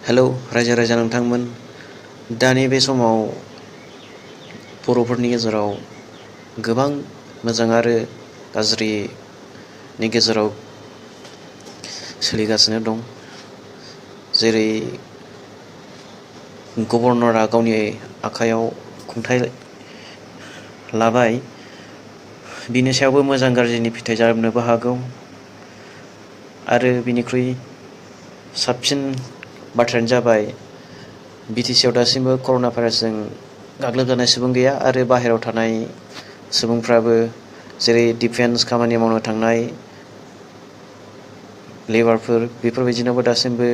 Hello रायजो राजा नोंथांमोन, दानि बे समाव बर'फोरनि गेजेराव गोबां मोजां आरो गाज्रिनि गेजेराव सोलिगासिनो दं। जेरै गभर्नरा गावनि आखायाव खुंथाय लाबाय, बिनि सायावबो मोजां गाज्रिनि फिथाइ जानोबो हागौ। आरो बिनिख्रुइ साबसिन बाथ्रायानो जाबाय BTC आव दासिमबो कर'ना भाइरासजों गाग्लोबजानाय सुबुं गैया आरो बाहेरायाव थानाय सुबुंफ्राबो जेरै डिफेन्स खामानि मावनो थांनाय लेबारफोर बेफोरबायदिनावबो दासिमबो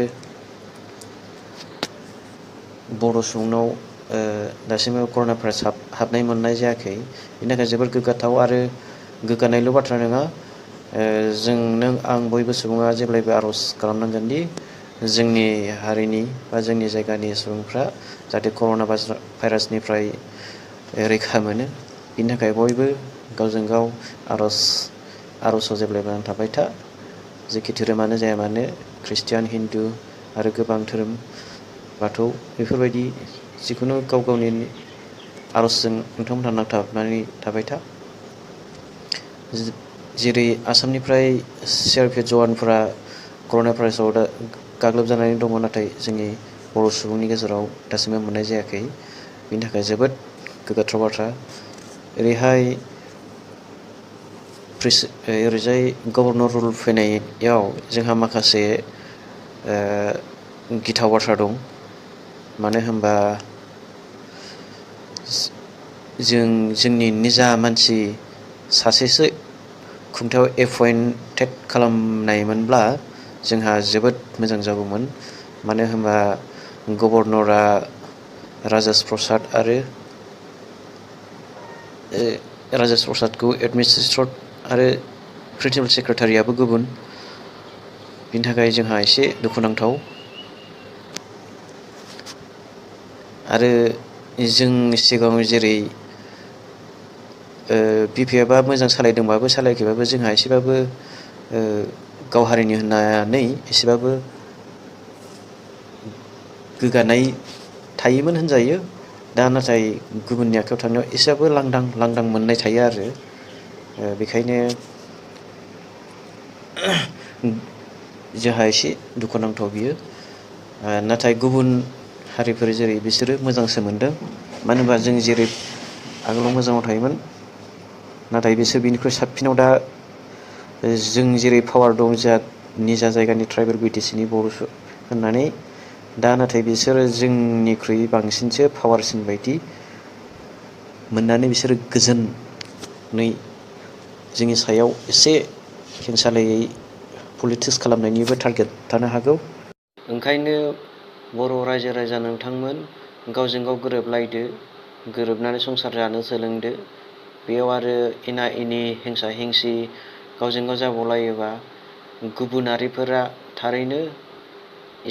बर' सुबुंनाव दासिमबो कर'ना भाइरास हाबनाय मोननाय जायाखै। बेनि थाखाय जोबोर गोग्गाथाव आरो गोग्गानायल' बाथ्रा नङा, जों नों आं बयबो सुबुङा जेब्लायबो आर'ज खालामनांगोन दि जोंनि हारिनि बा जोंनि जायगानि सुबुंफ्रा जाहाथे कर'ना भाइरासनिफ्राय रैखा मोनो। बिनि थाखाय बयबो गावजों गाव आर'जआव जेब्लायबो नांथाबबाय था। जेखि धोरोमानो जाया मानो, ख्रिस्टियान, हिन्दु आरो गोबां धोरोम, बाथौ, बेफोरबायदि जिखुनु गाव गावनि आर'जजों नोंथांमोनहा नांथाबनानै थाबाय था। जेरै आसामनिफ्राय CRPF जवानफोरा कर'ना भाइरासआव दा गाग्लोबजानानै दङ, नाथाय जोंनि बर' सुबुंनि गेजेराव दासिमबो मोननाय जायाखै। बिनि थाखाय जोबोद गोग्गाथाव बाथ्रा। ओरैजाय गभर्नर रुल फैनायाव जोंहा माखासे गिथाव बाथ्रा दं। मानो होनबा जोंनि निजा मानसि सासेसो खुंथायाव एपइन्टेड खालामनायमोनब्ला जोंहा जोबोद मोजां जागौमोन। मानो होनबा गभर्नरा राजेश प्रसादखौ एडमिनिस्ट्रेटर आरो प्रिन्सिपाल सेक्रेटारियाबो गुबुन। बिनि थाखाय जोंहा एसे दुखुनांथाव। आरो जों सिगाङाव जेरै BPFआ मोजां सालायदोंबाबो सालायाखैबाबो जोंहा एसेबाबो गाव हारिनि होननानै एसेबाबो गोग्गानाय थायोमोन होनजायो। दा नाथाय गुबुननि आखायाव थानायाव एसेबाबो लांदां मोननाय थायो आरो। बेखायनो जोंहा एसे दुखुनांथाव बियो। नाथाय गुबुन हारिफोर जेरै बिसोरो मोजांसो मोनदों। मानो होनबा जों जेरै आगोलाव मोजाङाव थायोमोन, नाथाय बिसोर बिनिख्रुइ साबसिनाव दा जों जेरै पावार दं जोंहा निजा जायगानि ट्राइबेल BTCनि बर' होननानै, दा नाथाय बिसोरो जोंनिख्रुइ बांसिनसो पावारसिन बायदि मोननानै बिसोरो गोजोनै जोंनि सायाव एसे खेंसालियायै पलिटिक्स खालामनायनिबो टारगेट थानो हागौ। ओंखायनो बर' रायजो राजा नोंथांमोन, गावजों गाव गोरोबलायदो, गोरोबनानै संसार जानो सोलोंदो। बेयाव आरो एना एनि हिंसा हिंसि गावजों गाव जाबावलायोबा गुबुनारिफोरा थारैनो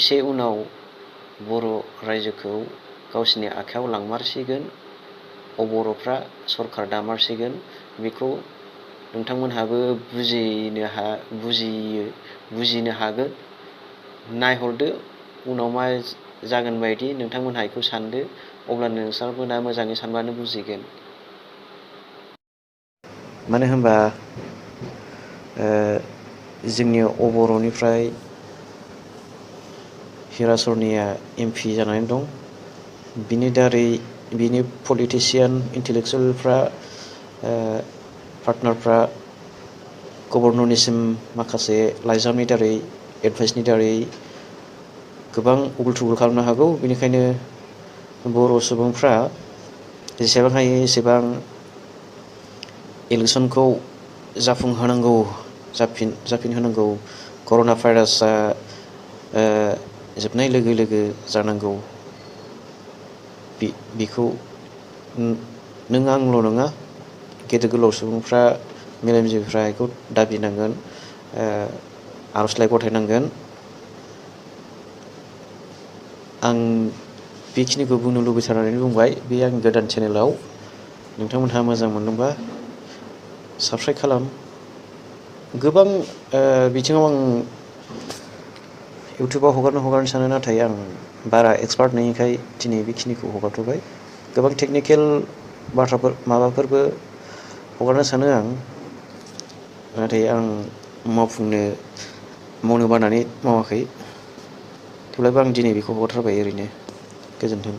एसे उनाव बर' रायजोखौ गावसिनि आखायाव लांमारसिगोन। बर'फ्रा सरखार दामारसिगोन। बेखौ नोंथांमोनहाबो बुजिनो हागोन। नायहरदो उनाव मा जागोन बायदि नोंथांमोनहा बेखौ सानदो। अब्लानो नोंसोरमोनहा मोजाङै सानबानो बुजिगोन। मानो होनबा जोंनि बर'निफ्राय हिराचरनिया MP जानानै दं। बिनि दारै बिनि पलिटिसियान इन्टेलेक्सुयेलफ्रा पार्टनारफ्रा गभर्नरनिसिम माखासे लाइजामनि दारै, एडभाइसनि दारै गोबां उगुल थुगुल खालामनो हागौ। बेनिखायनो बर' सुबुंफ्रा जेसेबां हायो एसेबां इलेक्सनखौ जाफिनहोनांगौ। कर'ना भाइरासआ जोबनाय लोगो लोगो जानांगौ। बेखौ नों आंल' नङा, गेदेर गोलाव सुबुंफ्रा, मेलेमजिबिफ्रा बेखौ दाबिनांगोन, आर'जलाइ गथायनांगोन। आं बेखिनिखौ बुंनो लुबैथारनानै बुंबाय बे आंनि गोदान चेनेलाव। नोंथांमोनहा मोजां मोनदोंबा साबस्क्राइब खालाम। गोबां बिथिङाव आं इउटुबाव हगारनो सानो, नाथाय आं बारा एक्सपार्ट नङिखाय दिनै बेखिनिखौ हगारथ'बाय। गोबां टेकनिकेल बाथ्राफोर माबाफोरबो हगारनो सानो आं, नाथाय आं मावनो बानानै मावाखै। थेवब्लाबो आं दिनै बेखौ हगारथारबाय ओरैनो। गोजोन्थों।